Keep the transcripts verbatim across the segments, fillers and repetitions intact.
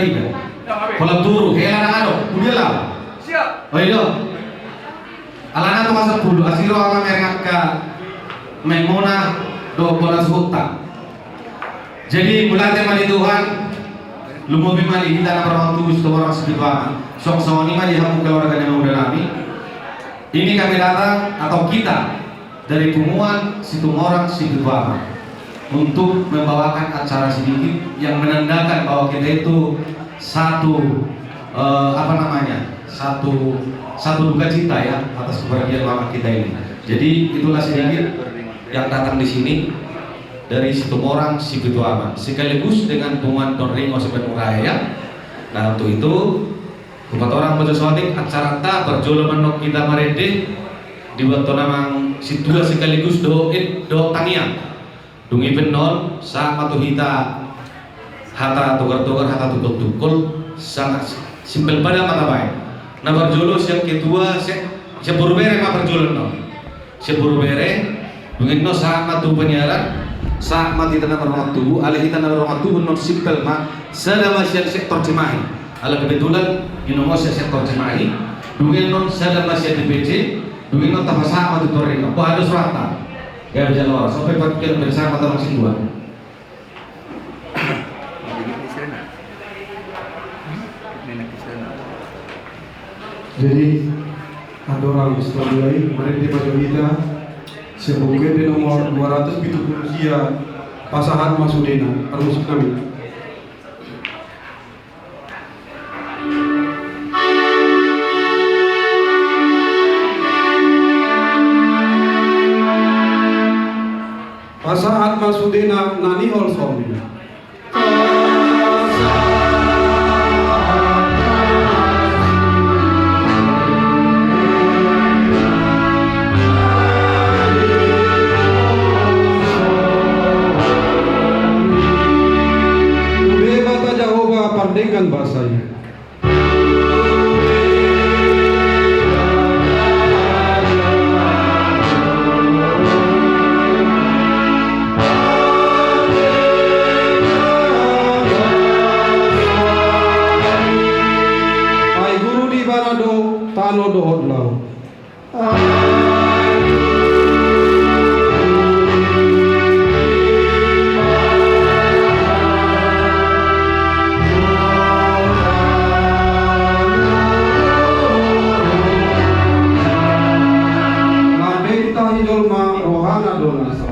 Riba. Pola turu, hela na adong, udah lah. Oh iya. Alana tu masa pulu, asiro ama merengaka Maimuna do pola suhuta. Jadi, mauliate ma di Tuhan, lumobi ma di hita na marhorong tubu Situmorang Sipitu Ama. Songon i ma di hamu keluarga na muda nami. Ini kami datang atau kita dari Punguan Situmorang Sipitu Ama untuk membawakan acara sedikit yang menandakan bahwa kita itu satu, eh, apa namanya, satu satu duka cita ya atas kepergian mama kita ini. Jadi itulah sedikit yang datang di sini dari Situmorang Sipitu Ama sekaligus dengan Punguan Tornio sebenarnya ya. Nah untuk itu Hupatorang ma jo saotik acaranta, parjolo ma annon hita marende, dibuat on amang sintua sekaligus dohot tangiang. Dung i pe annon sahat ma tu hita hata togar-togar, hata tungkol-tungkol, sangat simpel pada ma tabaen. Na parjolo sian ketua, sian boru bere ma parjolo annon. Sian boru bere, dung i annon sahat ma tu penyiaran, sahat ma tu hita na marhorong tubu, alai hita na marhorong tubu annon simpel ma, sada ma sian sektor Cimahi. Ala kebetulan, inongos sian sektor Cimahi, dung i annon sada ma sian D P C, dung i annon tapasahat ma tu Tornio. Bah, ada surat ta. Gabe jala horas, sampai pat kira bersahabat orang sinduan. Jadi, andorang satonga i, marende ma jo hita, sian buku ende nomor dua ratus pitu pulu sia, pasahat ma sudena, parmusik nami. Pasahat ma sudena na nihol songon i. Tu Debata Jahowa pardenggan basa i. Ai guru di ibana do tano dohot laut. Lam benta ni jolma rohana do na so.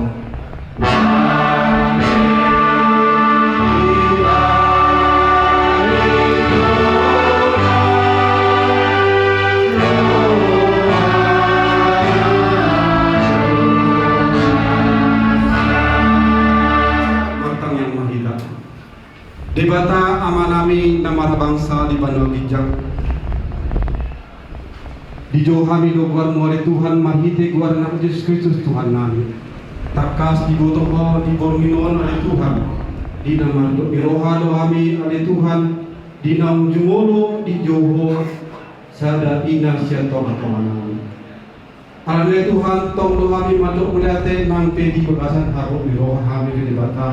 Martangiang ma hita. Debata Amanami na marhabangsa di banua ginjang. Dijou hami do goarmu ale Tuhan marhite goarna Jesus Kristus Tuhannami. Tangkas diboto Ho di borngin on ale Tuhan. Di na mardok ni roha do hami ale Tuhan. Di naung jumolo dijou Ho sada ina sian tonga-tonganami. Alani ale Tuhan tong do hami mandok mauliate nang pe di bagasan harbot ni roha hami ale Debata.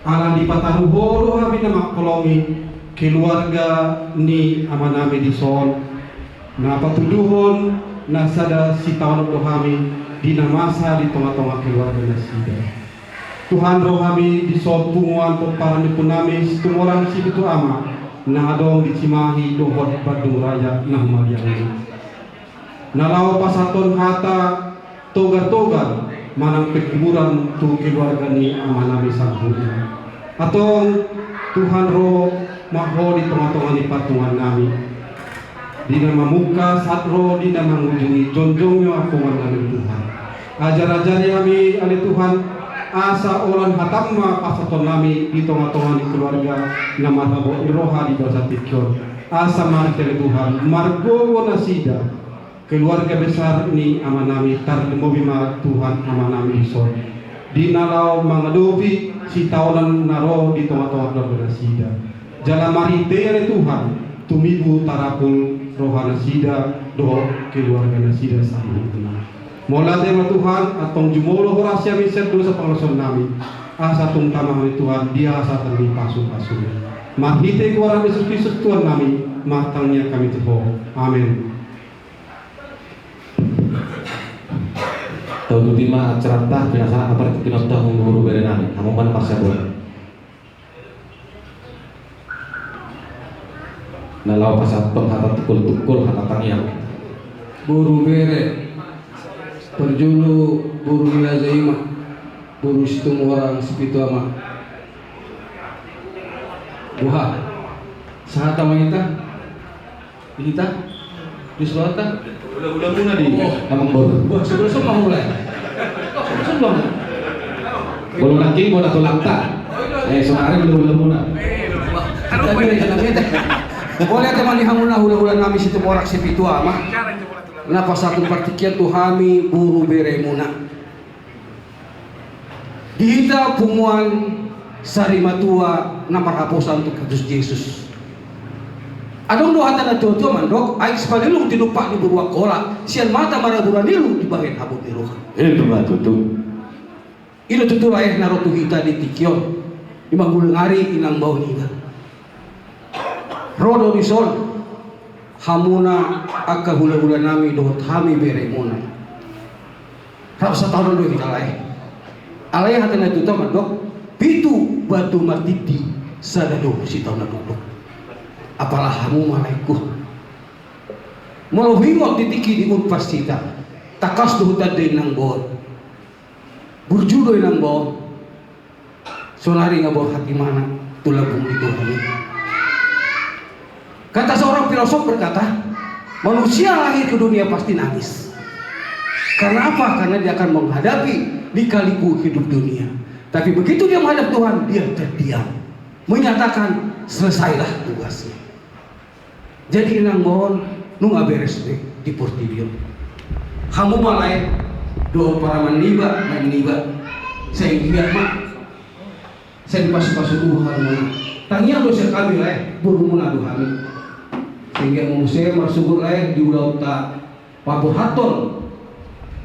Ala dipataru Ho do hami na mangholongi keluarga ni amanami dison. Na patuduhon na sada sitaonon do hami di na masa di tonga-tonga keluarga nasida. Tuhan ro hami dison punguan pomparan ni ompungnami Situmorang Sipitu Ama na adong di Cimahi dohot Bandung Raya na humaliang i. Na laho pasahathon hata togar-togar manang penghiburan tu keluarga ni amanami saluhutna. Antong Tuhan ro ma Ho di tonga-tonga ni parpunguannami. Di na mamungka sahat ro di na mangujungi jongjong ni ampungan nami Tuhan. Ajar-ajari hami ale Tuhan, asa holan hatam ma pasahatonnami di tonga-tonga ni keluarga na marhabot ni roha di bagasan tingki on. Asa marhite ale Tuhan, margogo nasida. Keluarga besar ni amanami tarlumobi ma Tuhan amanami dison. Di na laho mangadopi sitaonon na ro di tonga-tonga keluarga nasida. Jala marhite ale Tuhan, tumibu tarapul roha nasida dohot keluarga nasida saluhutna. Mauliate ma Tuhan, antong jumolo Ho rasi hami sian dosa pangalaosion nami. Asa tung tama hami Tuhan, di hasahatan ni pasu-pasu. Marhite goar ni Jesus Kristus Tuhan nami, martangiang hami tu Ho. Amen. Tauduti ma acaranta, pinasahat ma partingkianta tu boru bere nami, hamu ma na marsiatura. Na laho pasahathon hata tungkol-tungkol, hata tangiang. Boru bere, parjolo boru ni raja i ma, boru Situmorang Sipitu Ama. Boha, sahata ma hita? Hita? Di suarta? Hula-hula muna di. Oh. Amang boru. Wah, sudah semua mulai. Sudah. Boru nangkin, boru tulangta. Eh, sonari hula-hula muna. Wah, anu, boleh, boleh. Boleh, teman, di hamuna hula-hula nami Situmorang Sipitu Ama. Na pasahathon partingkian tu hami boru bere muna. Di hita punguan sarimatua na marhaposan tu Kristus Jesus. Adong do hata ni natua-tua mandok, aek Sipalilung tinumpak ni boru Angkola, sian mata marabura nilu dibahen habot ni roha. Eh, ima tutu. I do tutu lae na ro tu hita di tingki on, di manggulung ari inang bao niba. Ro do dison, hamuna angka hula-hula nami dohot hami bere muna. Rap sataonon do hita lae. Alai hata ni natua-tua mandok, pitu batu martindi, sada do sitaonon na dungdung. Apala hamu ma laengku. Molo huingot di tingki di umpas hita, tangkas do hutanda inang bao on. Burju do inang bao on. Sonari nga borhat imana tu lambung ni Tuhan i. Kata seorang filosof berkata, manusia lahir ke dunia pasti nangis. Karena apa? Karena dia akan menghadapi lika-liku hidup dunia. Tapi begitu dia menghadap Tuhan, dia terdiam, menyatakan, selesailah tugasnya. Jadi inang bao on, nunga beres be di portibi on. Hamu ma lae, dohot paraman niba, naeng niba. Sai anggiat ma, sai dipasu-pasu Tuhan ma. Tangiang do sian hami lae, boru muna do hami. Sai anggiat ma muse marsogot lae di ulaonta. Paborhathon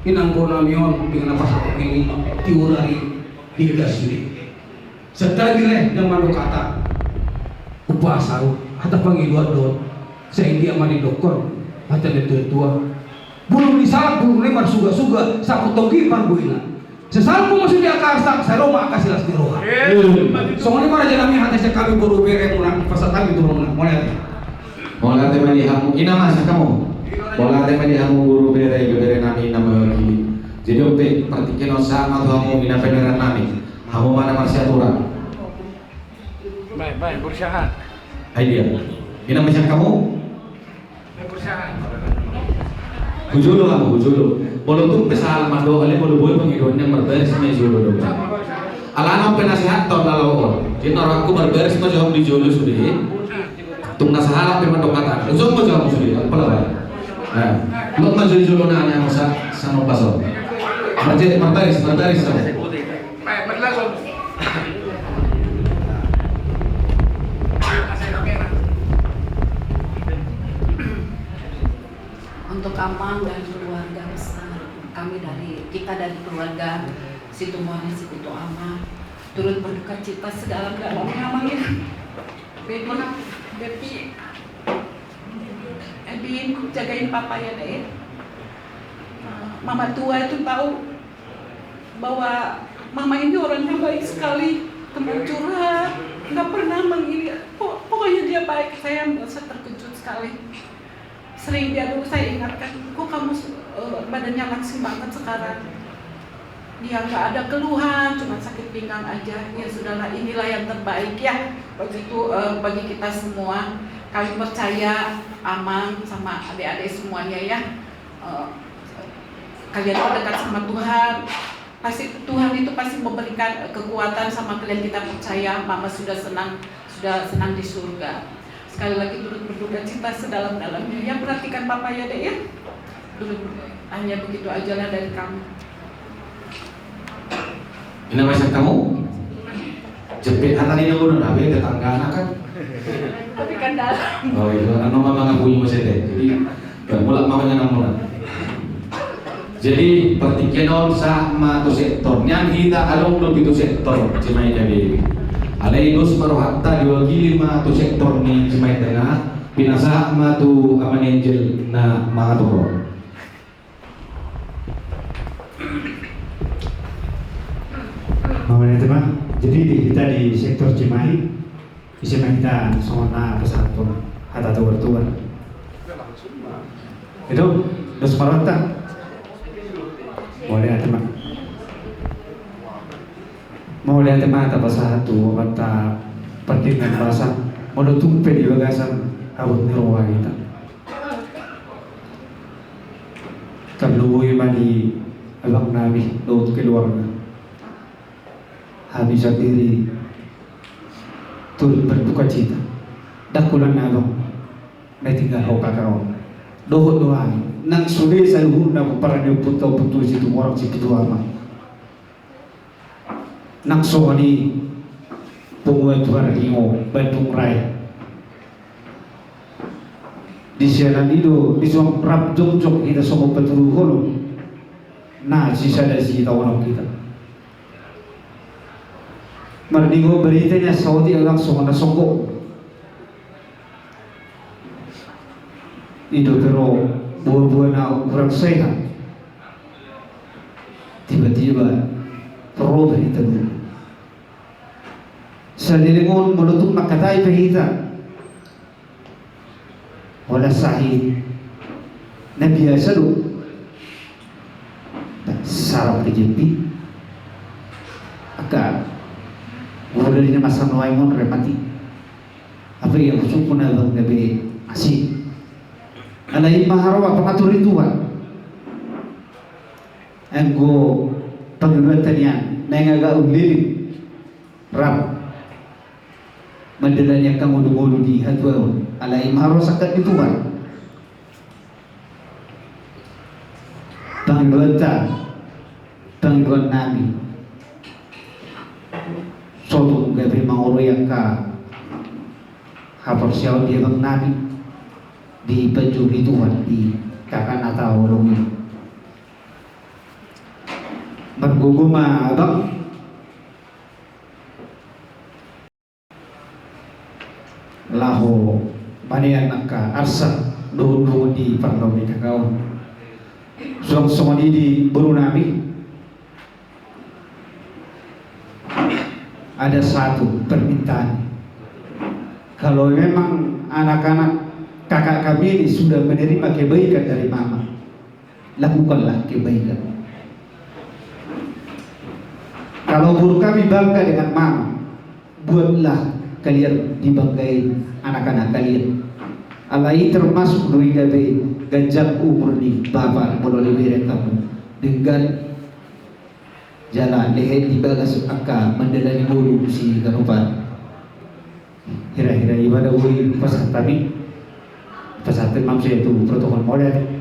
inang bao nami on, dengan apa satu ini, tiur ari di gas ini. Santabi lae, dengan mandok hata. Upa sau, hata pangidoan do on. Sai anggiat ma didokkon hata ni natua-tua. Bulung ni salak, bulung ni marsuga-suga, sapu tonggi parbuena. Sesalpu ma sude angka arsak, sai ro ma angka silas ni roha. Songon i ma raja nami hata sian hami boru bere muna, pasahat hami tu hamuna. Mauliate. Mauliate ma di hamu, ina ma sian hamu. Mauliate ma di hamu boru bere, ibebere nami na mewakili. Jadi on pe partingkian on sahat ma tu hamu ina paneran nami. Hamu ma na marsiatura. Baik, baik, berusaha. Ai dia. Ina ma sian hamu. Hujolo hamu, hujolo. Molo tung pe sahala mandok, alai molo boi pangidoanna marbaris ma i jolo do. Alana on penasehat taon na laho on. Jadi na rohangku marbaris ma jo hamu di jolo sude. Tung na sahala pe mandok hata. Ujung ma jo hamu sude, apala bae. Nah, lot ma jo di jolo na ni hamu sa, sanompas on. Marje-, marbaris, marbaris hamu. Untuk Amang dan keluarga besar, kami dari, kita dari keluarga Situmorang Sipitu Ama, turut berduka cita sedalam-dalamnya, Amang, ya. Baby, baby, Edin, jagain papa ya, Dek. Mama tua itu tahu bahwa mama ini orangnya baik sekali, teman curhat, nggak pernah mengini, po-, pokoknya dia baik. Saya merasa terkejut sekali. Sering dia dulu saya ingatkan, "Kok kamu, eh, badannya langsing banget sekarang?" Dia nggak ada keluhan, cuma sakit pinggang aja. Ya sudahlah, inilah yang terbaik ya. Begitu, eh, bagi kita semua. Kami percaya Amang sama adik-adik semuanya ya. Eh, kalian itu dekat sama Tuhan, pasti Tuhan itu pasti memberikan, eh, kekuatan sama kalian. Kita percaya Mama sudah senang, sudah senang di surga. Sekali lagi turut berduka cita sedalam-dalamnya. Ya, perhatikan Papa ya, Dek, ya. Turut ber-, hanya begitu ajalah dari kami. Ina ma sian hamu? Jempek hata ni na bodo na be tetanggana kan. Tapi kan dalam. Oh iya, anu ma mangakui muse te. Jadi, mulak ma hona na muna. Jadi, partingkian on sahat ma tu sektor. Nian hita adong do pitu sektor, cemai na be. Alai dos ma rohanta, diwakili ma tu sektor ni Cimahi Tengah, pinasahat ma tu Amang Angel na mangaturhon. Mauliate ma. Jadi di hita di sektor Cimahi, ise ma hita songon na pasahathon hata togar-togar. Itu, dos ma rohanta. Mauliate ma. Mauliate ma tapasahat tu amanta Pardenggan Basa, molo tung pe di bagasan habot ni roha hita. Tarlumobi ma di abang nami dohot keluarga. Hami sandiri turut berdukacita. Ndang holan na abang na tinggal ho kakak on. Dohot do hami nang sude saluhutna pomparan ni ompunta, Ompu Tuan Situmorang Sipitu Ama. Nang songon i punguan Tuharhingo Bandung Raya. Di sianan i do dison rap jongjong hita songon patuduhon na sisada sitaonon hita. Marnigor barita ni saotik abang songon na songgop. I do pe ro buabua na hurang sehat. Tiba-tiba ro barita dulu. Saleleng on molo tung mangkatai pe hita, holan sahit na biasa do. Sarap kejepit. Angka guru dari na masa nuaeng on re mati. Apa ia husungkun abang gabe asi. Alai ma haroa pangatur ni Tuhan. Anggo pangidoan tanian naeng agak ulilin rap mandalani angka ngolu-ngolu di hatuaon, alai ma haroa sangkap ni Tuhan. Pangidoanta, pangidoan nami, sotung gabe mangorui angka haporseaon di abang nami, dipanjou ni Tuhan di kakak na taolong i. Margogo ma abang laho manean angka arsak dohot dongan di parnaon ni kakak on. Suang songon i di boru nami, ada satu permintaan. Kalau memang anak-anak kakak kami ini sudah menerima kebaikan dari mama, lakukanlah kebaikan. Kalau boru kami bangga dengan mama, buatlah kalian dibanggai anak-anak kalian. Alai termasuk do i gabe ganjang umur ni bapa molo dibereng hamu denggan jala lehet di bagas angka mandalani ngolu siganupan. Hira-hira i ma da boi pasahat hami. Pasahat ma muse tu protokol, mauliate.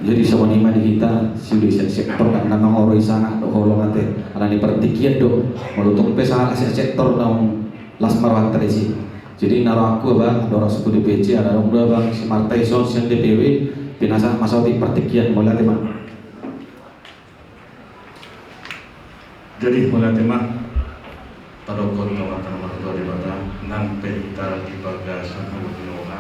Jadi songon i ma di hita, sude sian sektor na mangorui sangap do holong ate, ala ni partingkian do. Molo tung pe sahat sian sektor naung las ma rohanta disi. Jadi na rohangku abang, andorang so tu D P C, ala adong do abang si Marta ison sian D P W, pinasahat ma saotik partingkian, mauliate ma. Jadi mauliate ma. Tadokkon tu Amanta na martua Debata, nang pe hita di bagasan habot ni roha,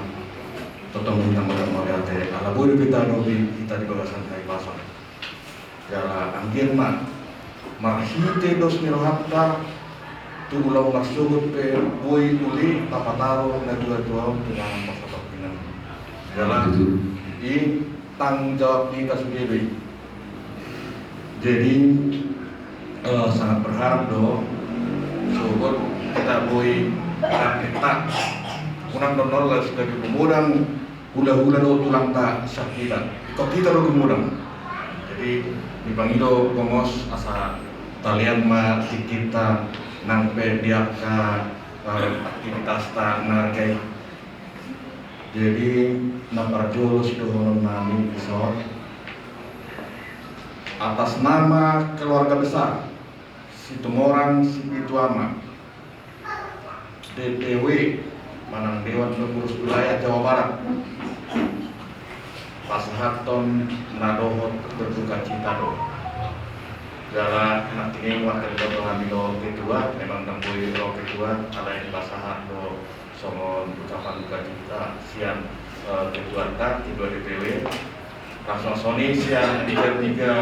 tongtong hita mauliate, ala boi dope tadopi hita di bagasan hahipason. Jala anggiat ma marhite dos ni rohanta, tu ulaon marsogot pe boi uli tapataro na tua-tua on tu dongan parsahaportibi nami. Jala i tanggung jawab di hita sude do i. Jadi, eh, sangat berharap do sogot hita boi rakyat ta. Unang do nol las gabe gumodang hula-hula do tulangta sian hita. Ingkon hita do gumodang. Jadi, dipangido gomos asa talean ma tingkinta nang pe di angka, eh, aktivitasta na arga i. Jadi, na parjolo sidohonon nami dison, atas nama keluarga besar Situmorang Sipitu Ama, D P W manang Dewan Pengurus Wilayah Jawa Barat, pasahathon na dohot berdukacita do. Jala nangkining waktu itu telah milo ketua, memang dang boi ro ketua, alai dipasahat do songon ucapan dukacita sian, eh, ketuanta, ketua D P W. Langsung songon i sian tiga tiga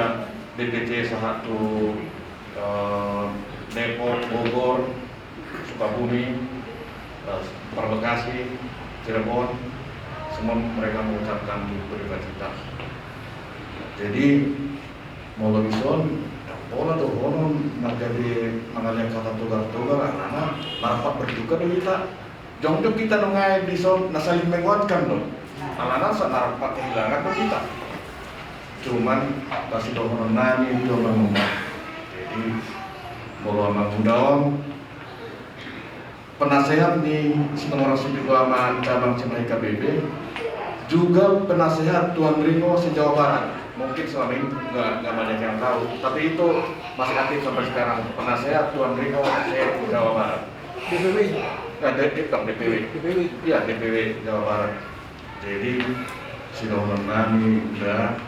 D P C sahat tu, eh, Depok, Bogor, Sukabumi, eh, Bekasi, Cirebon, semua mereka mengucapkan dukacita. Jadi, molo dison, pola dohonon na gabe mangalean hata togar-togar, alana marpat berduka do hita. Jongjong hita nunga i dison na saling menguatkan do. Alana saat marpat kehilangan do hita. Cuman, pasti dohonon nami do Amang Uda. Jadi, molo Amang Uda on, penasehat ni Situmorang Sipitu Ama cabang Cimahi K B B, juga penasehat Tuan Ringo se-Jawa Barat. Mungkin selama ini nggak, nggak banyak yang tahu, tapi itu masih aktif sampai sekarang, penasehat Tuan Ringo se-Jawa Barat. D P W. Eh, D-, eh, bukan D P W. D P W. Iya, D P W Jawa Barat. Jadi, sidohonon nami Uda,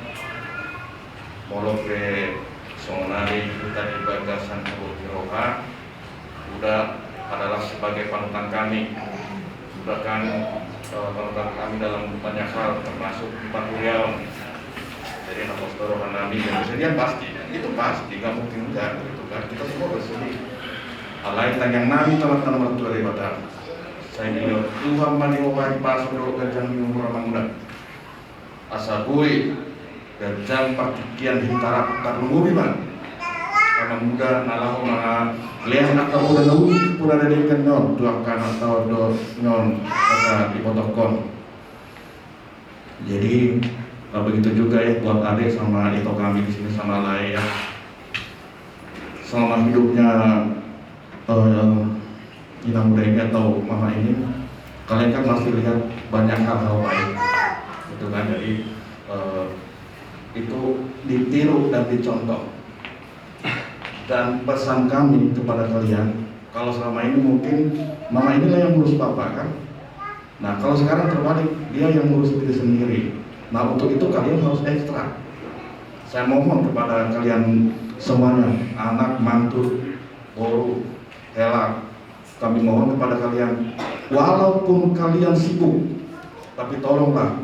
molo pe songon i hita di bagasan habot ni roha, Uda adalah sebagai panutan kami. Uda kan, eh, panutan kami dalam banyak hal, termasuk di parturiaon. Jadi, na pos do roha nami, jadi, jadi yang pasti, itu pasti, nggak mungkin enggak, gitu kan. Kita semua bersedih. Alai tangiang nami tu Amanta na martua Debata, sai dilehon Tuhan ma di ho bahen pasu dohot ganjang ni umur Amang Uda. Asa boi ganjang partingkian hita rap tarlumobi ma Amang Uda na laho mangalehon angka poda na uli, poda na denggan on tu angka anak taon dohot nian angka ibotohon. Jadi, eh, begitu juga ya buat adik sama ito kami di sini sama lae ya. Selama hidupnya, eh, Inang Uda ini atau Mama ini, kalian kan masih lihat banyak hal-hal baik, gitu kan? Jadi, eh, itu ditiru dan dicontoh. Dan pesan kami kepada kalian, kalau selama ini mungkin Mama inilah yang ngurus Bapak kan, nah, kalau sekarang terbalik, dia yang ngurus diri sendiri. Nah, untuk itu kalian harus ekstra. Saya mohon kepada kalian semuanya, anak, mantu, boru, hela, kami mohon kepada kalian, walaupun kalian sibuk, tapi tolonglah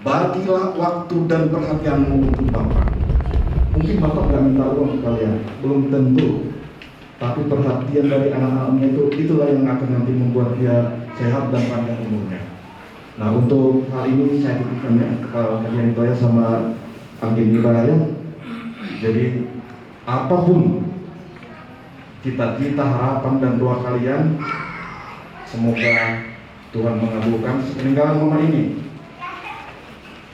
bagilah waktu dan perhatianmu untuk Bapak. Mungkin Bapak nggak minta uang ke kalian, belum tentu. Tapi perhatian dari anak-anaknya itu, itulah yang akan nanti membuat dia sehat dan panjang umurnya. Nah, untuk hal ini saya titipkan ya, eh, Kalian Toya sama Anggi Nira ya. Jadi, apapun cita-cita, harapan, dan doa kalian, semoga Tuhan mengabulkan sepeninggalan Mama ini.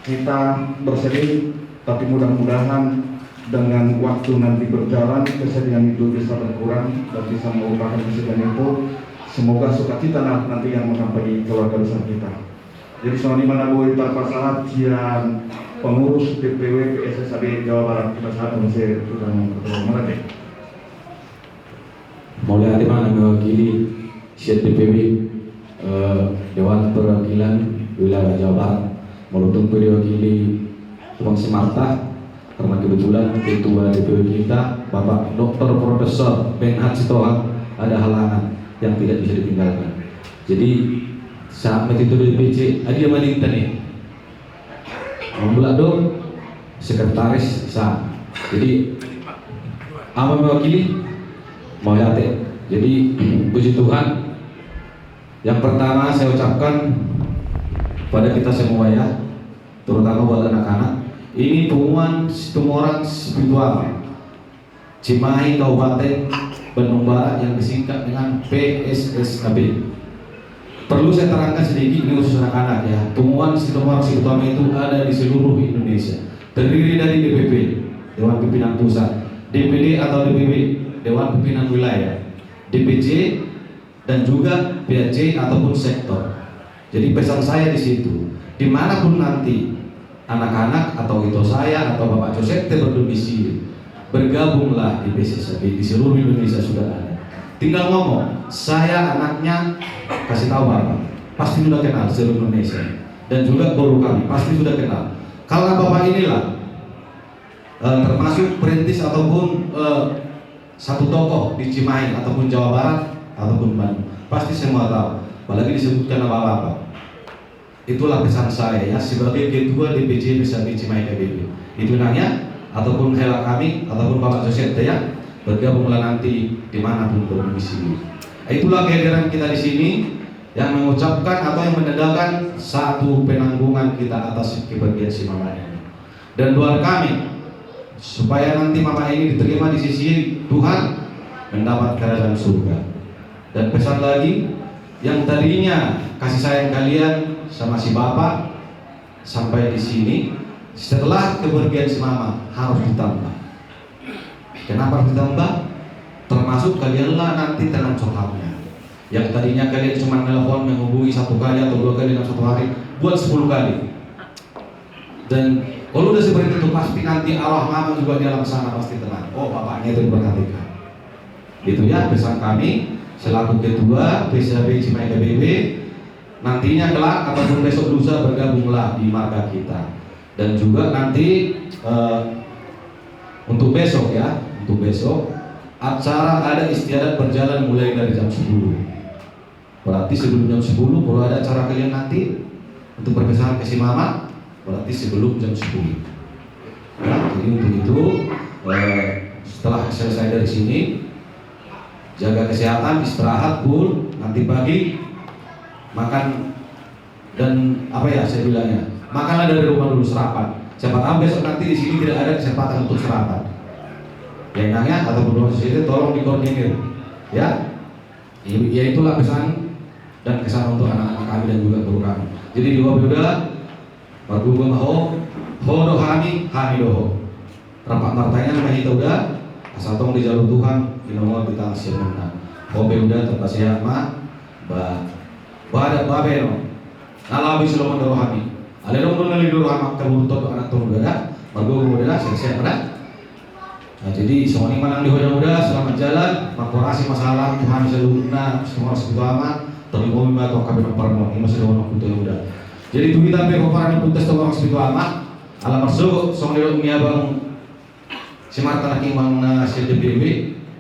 Kita bersedih, tapi mudah-mudahan dengan waktu nanti berjalan, kesedihan itu bisa berkurang dan bisa melupakan kesedihan itu. Semoga sukacita na-, nanti yang menghampiri keluarga besar kita. Jadi, songon i ma na boi tarpasahat sian pengurus D P W P S S A B Jawa Barat, kita sahat sama saya, sudah mau ketemu lagi. Mauliate ma na mewakili sian D P W, eh, Dewan Perwakilan Wilayah Jawa Barat. Molo tung pe diwakili Tuan Simarta, karena kebetulan Ketua D P W kita, Bapak Doktor Profesor Benhard Sitohang, ada halangan yang tidak bisa ditinggalkan. Jadi, saat ma titip D P C, adia ma di hita ni. Mulak do, sekretaris sa. Jadi, Amang mewakili, mauliate. Jadi, puji Tuhan, yang pertama saya ucapkan pada kita semua ya, terutama buat anak-anak, ini punguan Situmorang Sipitu Ama. Cimahi, Kabupaten Bandung Barat, yang disingkat dengan P S S A B. Perlu saya terangkan sedikit, ini khusus anak-anak ya. Punguan Situmorang Sipitu Ama itu ada di seluruh Indonesia. Terdiri dari D P P, Dewan Pimpinan Pusat, D P D atau D P W, Dewan Pimpinan Wilayah, D P C, dan juga P A C ataupun sektor. Jadi pesan saya di situ, dimanapun nanti anak-anak atau ito saya atau Bapak Joseph te berdomisili, bergabunglah di P S S A B, di seluruh Indonesia sudah ada. Tinggal ngomong, "Saya anaknya," kasih tahu Bapak, pasti sudah kenal seluruh Indonesia. Dan juga guru kami, pasti sudah kenal. Karena Bapak inilah eh, termasuk perintis ataupun, eh, satu tokoh di Cimahi ataupun Jawa Barat ataupun Bandung. Pasti semua tahu, apalagi disebutkan nama Bapak. Itulah pesan saya, ya, sebagai ketua D P C P S A B Cimahi K B B. Itu, Inang, ya, ataupun hela kami, ataupun Bapak Joseph, ya, bergabunglah nanti di mana pun domisili. Itulah kehadiran kita di sini yang mengucapkan atau yang menandakan satu penanggungan kita atas kepergian si Mama ini. Dan doa kami supaya nanti Mama ini diterima di sisi Tuhan, mendapat kerajaan surga. Dan pesan lagi, yang tadinya kasih sayang kalian sama si Bapak sampai di sini, setelah kepergian si Mama harus ditambah. Kenapa harus ditambah? Termasuk kalianlah nanti teman curhatnya. Yang tadinya kalian cuma nelpon, menghubungi satu kali atau dua kali dalam satu hari, buat sepuluh kali. Dan kalau udah seperti itu, pasti nanti arwah Mama juga di alam sana pasti tenang. Oh, bapaknya itu diperhatikan. Itu, ya, pesan kami selaku ketua P S A B Cimahi K B B. Nantinya kelak ataupun besok lusa bergabunglah di marga kita. Dan juga nanti, eh, untuk besok, ya, untuk besok acara adat istiadat berjalan mulai dari jam sepuluh. Berarti sebelum jam sepuluh, kalau ada acara kalian nanti untuk perpisahan ke si Mama, berarti sebelum jam sepuluh. Ya, jadi untuk itu, eh, setelah selesai dari sini, jaga kesehatan, istirahat full, nanti pagi makan dan, apa ya saya bilangnya, makanlah dari rumah dulu, sarapan. Siapa tahu besok nanti di sini tidak ada kesempatan untuk sarapan. Ya, Inang, ya, ataupun rumah sosial, tolong dikoordinir. Ya. Ya, ya, itulah pesan dan kesan untuk anak-anak kami dan juga guru kami. Jadi di Uda, margogo ma ho, ho do hami, hami do ho. Rap martangiang ma hita Uda, asa tong dijalo Tuhan, inongol di tangan siamunna. Ho pe Uda, tamba sehat ma, ba, ba da, ba pe no. Na laho be silomon do rohami. Alai dong do na leleng do rohami, angka boru tong do anak tong Uda da. Margogo ma Uda da, sehat-sehat ma da. Nah, jadi songon i ma nang di ho da Uda, selamat jalan, mangkorasi ma salam tu hami saluhutna, Situmorang Sipitu Ama, tarlumobi ma tu angka pinomparmon, i ma sidohononku tu ho Uda. Jadi tu hita pe pomparan ni Ompunta Situmorang Sipitu Ama, ala marsogot songon nidok ni abang si Marta nangkin, amang na sian D P W,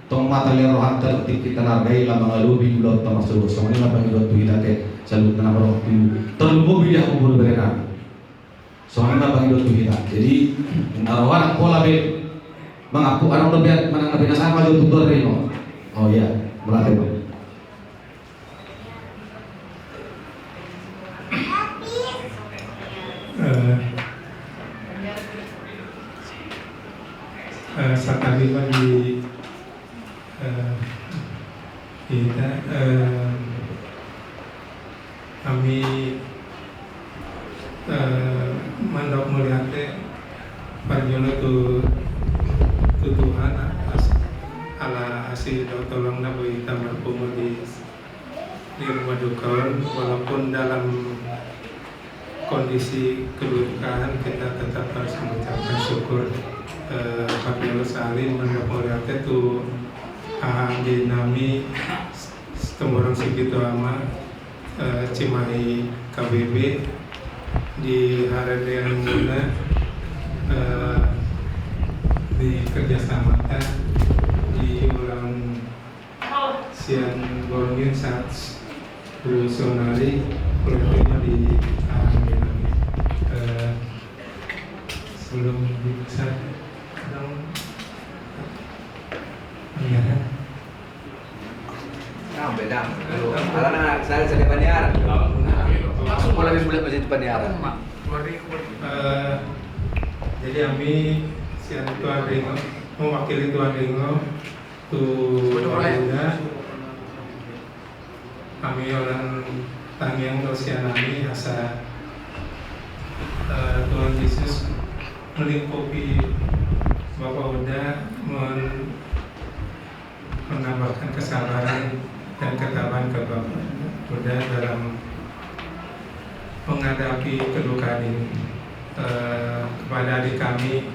tong ma talian rohanta dohot tingkita na arga i, lam mangalobi ulaonta marsogot, songon i ma pangidoan tu hita pe saluhutna na marroha tu, tarlumobi di hamu boru berenami. Songon i ma pangidoan tu hita. Jadi, na roha nang pola be mangampu, adong dope manang na pinasahat ma jo tu tuan Ringo. Oh iya, mauliate, Bang. Eh, eh, sakali ma di, eh, hita, eh, hami, eh, mandok mauliate parjolo tu, tu Tuhan, as-, ala asi dohot holongna boi hita marpungu di, di rumah duka on, walaupun dalam kondisi kedukaan, kita tetap harus mengucapkan syukur, eh, parjolo sahali mandok mauliate tu haha anggi nami Situmorang Sipitu Ama, eh, Cimahi K B B, di haroroanmuna, eh, di kerjasamata di ulang sian borngin sahat tu saonari, mauliate ma di, ah, di, eh, sebelum bisa dong, ya. Nah, beda. Alana saya, saya paniar. Langsung mulai, mulai menjadi paniar. Eh, jadi hami sian Tuan Ringo, mewakili Tuan Ringo, tu Uda, hami holan tangiang do sian hami asa, eh, Tuhan Yesus melingkupi Bapak Uda, men-, menambahkan kesabaran dan ketabahan ke Bapak Uda dalam menghadapi kedukaan ini. Eh, kepada adik kami,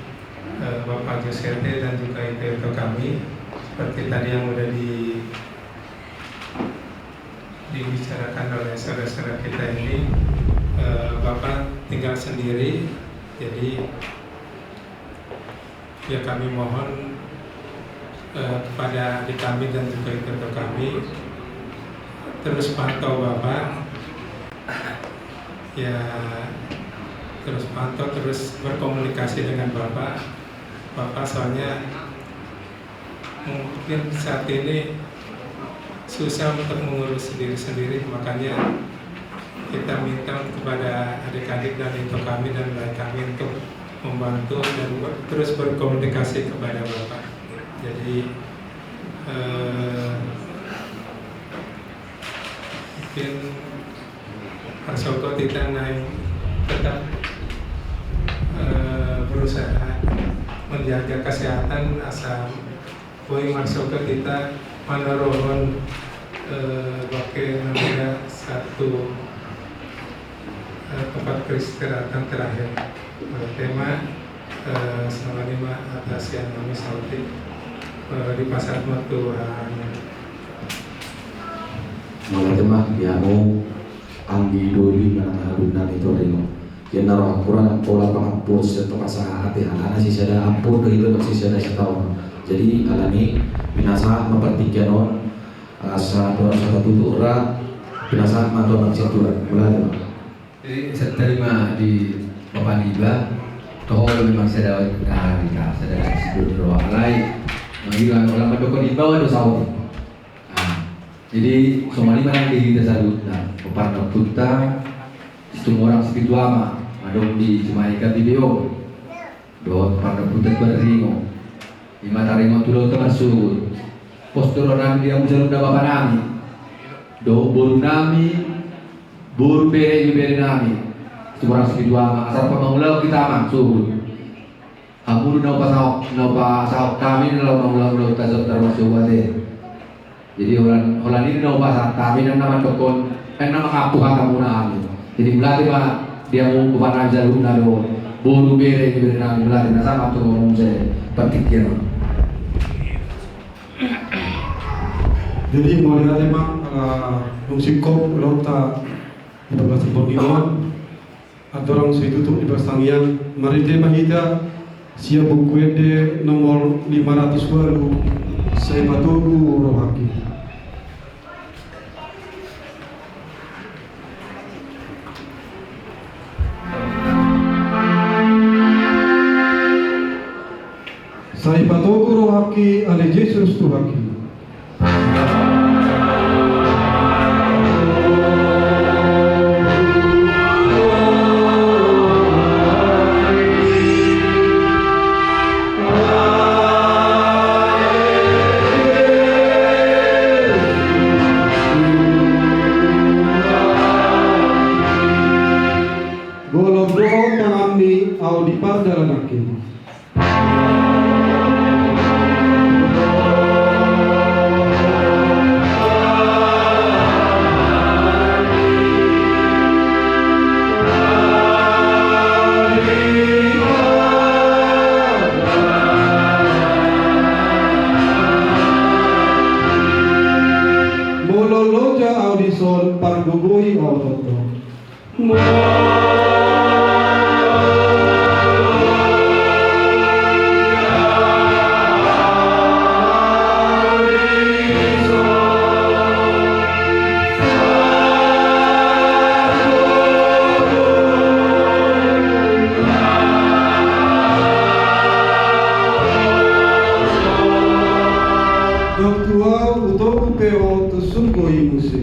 eh, Bapak Josete dan juga ito-ito kami, seperti tadi yang udah di, dibicarakan oleh saudara-saudara kita ini, eh, Bapak tinggal sendiri, jadi Ya, kami mohon, eh, kepada adik kami dan juga ito-ito kami, terus pantau Bapak. Ya, terus pantau, terus berkomunikasi dengan Bapak. Bapak soalnya mungkin saat ini susah untuk mengurus diri sendiri, makanya kita minta kepada adik-adik dan ito kami dan lain kami untuk membantu dan ber-, terus berkomunikasi kepada Bapak. Jadi, eh, mungkin harus kau tidak naik, tetap, eh, berusaha menjaga kesehatan, asal boi marsogot hita manaruhon, eh, bangke na sada satu, eh, tempat peristirahatan terakhir. Eh, tema, eh, selama ini ma atas yang kami sauti, eh, di pasar Tuhan. Mauliate ma di hamu anggi doli manang haha dongan i, torang. Ia na rohangku ra ndang pola pangampun sian tonga sahat i, alana sisada ampun do i, sisada sitaonon. Jadi alani i pinasahat ma partingkian on, asa torang sada tutu ra pinasahat ma tu anak sian Tuhan. Mauliate ma. Jadi, sai tarima di Bapa Niba, toho memang sada, ah, hita, sada sido do alai mangira holan mandok imbauan do saut i. Ah, jadi songon i ma nang di hita saluhutna, parna punta, Situmorang Sipitu Ama, adong di Jemaika Bibio, dohot parna punta tu Arringo. I ma taringot tu Debata marsogot. Pos do roha nami di hamu saluhutna, bapa nami, dohot boru nami, boru, bere, ibebere nami, Situmorang Sipitu Ama, asa pamangulahon hita ma sogot. Hamu do na hupasahat, na hupasahat hami na laho mangulahon ulaonta sahat tu marsogot ate. Jadi holan, holan i do na hupasahat hami, nang na mandokkon, nang na mangampu hata muna hami. Jadi mauliate ma di hamu bapa nami saluhutna dohot boru, bere, ibebere nami, mauliate na sama tu hamu muse partingkian on. Jadi mauliate ma, eh, dung singkop ulaonta di bagasan borngin on. Andorang so tutup di parsangian, marende ma hita sian Buku Ende nomor lima ratus ualu, Sai Patogu Rohangki. Sai patogu rohangki ale Jesus Tuhanki. Golom do tanganmi ahu di pardalananki. Molo loja ahu dison, pargogoi ahu tongtong. Dok tu ahu, hutogu pe ho tu surgo i muse.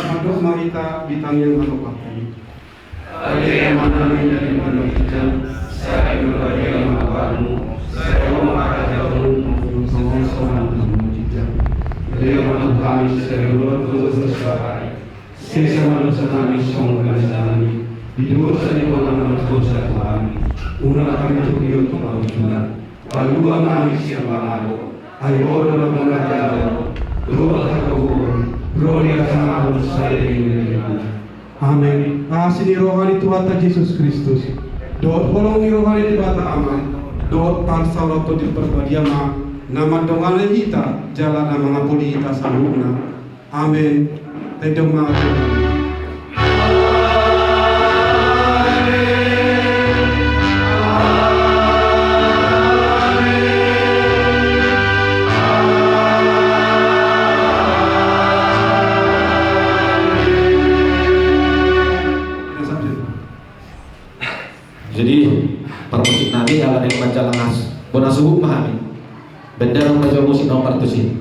Mandok ma hita di tangiang hatopan. Ale Amanami na di banua ginjang, sai mangalean ma goarmu, sai ro ma harajaonmu, songon na di banua ginjang. Bere ma tu hami sadari on dosa nami sadari. Sesa ma dosanami songon na sesa hami di dosa ni angka na mardosa tu hami. Unang hami togihon tu pangunjunan. Palua ma hami sian pangago, ai Ho do na harajaon, dohot hagogoon, Gloria Deo saleleng. Amen. Asi ni roha ni Tuhanta Jesus Kristus, dohot holong ni roha ni Debata Ama, dohot parsaoran Tondi Parbadia ma na mandongani hita jala na mangapuli hita saluhutna. Amen. Taido ma. Jadi, parmusik nami ala naeng manjalangas bona suhut ma hami. Baen da ma jo musik na partusi.